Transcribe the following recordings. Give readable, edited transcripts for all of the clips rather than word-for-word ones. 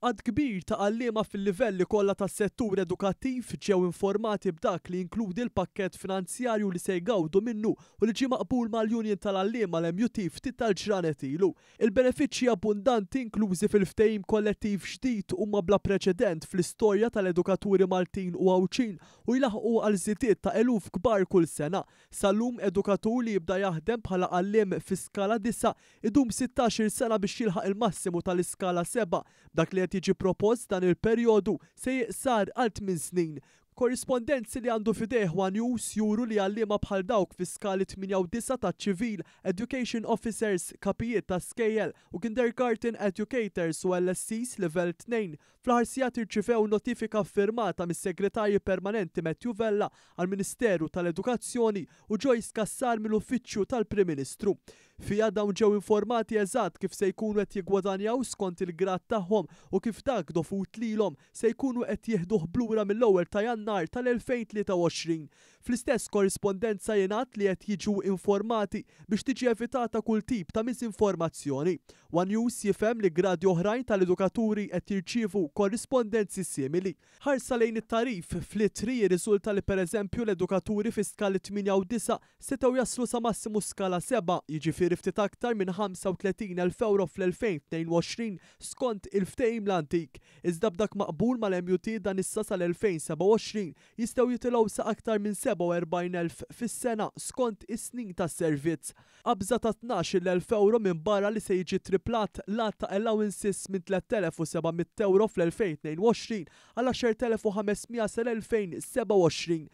Għadd kbir ta' għalliema fil-livelli kollha tas-settur edukattiv ġew informati b'dak li jinkludi l-pakkett finanzjarju li se jgawdu minnu u li ġie maqbul mal-Union tal-Għalliema l-MUT ftit tal-ġranet ilu. Il-benefiċċji abbundanti inklużi fil-ftehim kollettiv ġdid huma bla preċedent fl-istorja tal-edukaturi Maltin u Għawdxin u jlaħħqu għal żidiet ta' eluf kbar kull sena. Sal-lum edukatur li jibda jaħdem bħala għalliem fi skala 9 idum 16-il sena biex jilħaq il-massimu tal-iskala 7. Dak li qed jiġi propost dan il-perjodu se jiqsar għal 8 snin. Korrispondenzi li għandu f'idejh One News juru li għalliema bħal dawk fi skali 8 u 9 taċ-ċivil, education officers, kapijiet ta' skejjel u kindergarten educators u LSCs level 2 fl-aħħar sigħat irċivew notifika ffirmata mis-Segretarji Permanenti Matthew Vella għall-Ministeru tal-Edukazzjoni u Joyce Cassar mill-Uffiċċju tal-Prim Ministru. Fiha dawn ġew informati eżatt kif se jkunu qed jiggwadanjaw skont il-grad tagħhom u kif dak dovut lilhom se jkunu qed jieħduh b'lura mill-1 ta' Jannar tal-2023. Fl-istess korrispondenza jingħad li qed jiġu informati biex tiġi evitata kull tip ta' miżinformazzjoni. One News jifhem li gradi oħrajn tal-edukaturi qed jirċievu korrispondenzi simili. Ħarsa lejn it-tagħrif fl-ittri jirriżulta li, pereżempju, l-edukaturi fi skali 8 u 9 setgħu jaslu sa massimu skala 7, jiġifieri ftit aktar minn 35,000 euro fl-2022 skont il-ftehim l-antik. Iżda b'dak maqbul mal-MUT dan issa sal-2027 jistgħu jitilgħu sa aktar minn 47,000 fis-sena skont is-snin tas-servizz. Qabża ta' 12,000 euro minbarra li se jiġi triplat l-għadd ta' allowances minn 3,700 euro fl-2022 għal 10,500 sal-2027.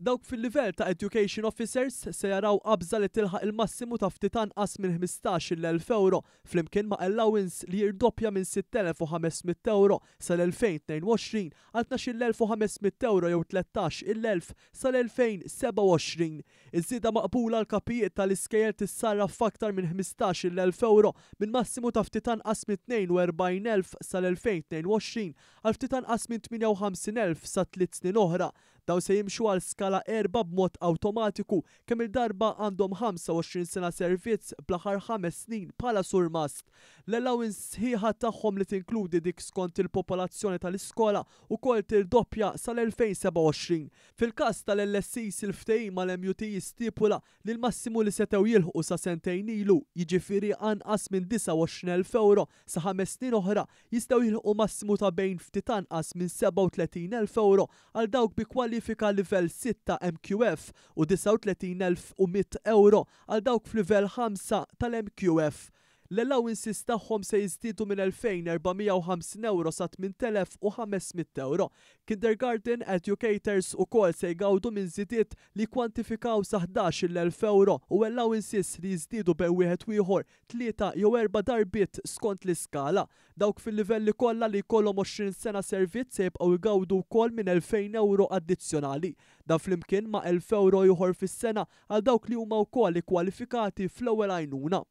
Dawk fil-livell ta' Education Officers se jaraw qabża li tilħaq il-massimu ta' ftit anqas minn 15,000 euro flimkien ma' allowance li jirdoppja minn 6,500 euro sal-2022 għal 12,500 euro jew 13,000 sal-2027. Iż-żieda maqbula għall-kapijiet tal-iskejjel tissarraf f'aktar minn 15,000 euro minn massimu ta' ftit anqas minn 42,000 sal-2022 għal ftit anqas minn 58,000 sa tliet snin oħra. Dawn se jimxu għal skala 4 b'mod awtomatiku kemm il-darba għandhom 25 sena servizz bl-aħħar 5 snin bħala surmast. L-allowance sħiħa tagħhom, li tinkludi dik skont il-popolazzjoni tal-iskola, ukoll tirdoppja sal-2027. Fil-każ tal-LSCs, il-ftehim mal-MUT jistipula li l-massimu li setgħu jilħqu sa sentejn ilu, jiġifieri anqas minn 29,000 euro, sa 5 snin oħra jistgħu jilħqu massimu ta' bejn ftit anqas minn 37,000 euro għal dawk bi kwalifika livell 6 MQF u 39,100 euro għal dawk f'livell 5 tal-MQF. L-allowances tagħhom se jiżdiedu minn 2450 euro sa 8500 euro. Kindergarten educators ukoll se jgawdu minn żidiet li kwantifikaw sa 11,000 euro u allowances li jiżdiedu bejn wieħed u ieħor tlieta jew erba' darbiet skont l-iskala. Dawk fil-livelli kollha li jkollhom 20 sena servizz se jibqgħu jgawdu wkoll minn 2000 euro addizzjonali. Dan flimkien ma' 1000 euro ieħor fis-sena għal dawk li huma wkoll ikkwalifikati fl-ewwel għajnuna.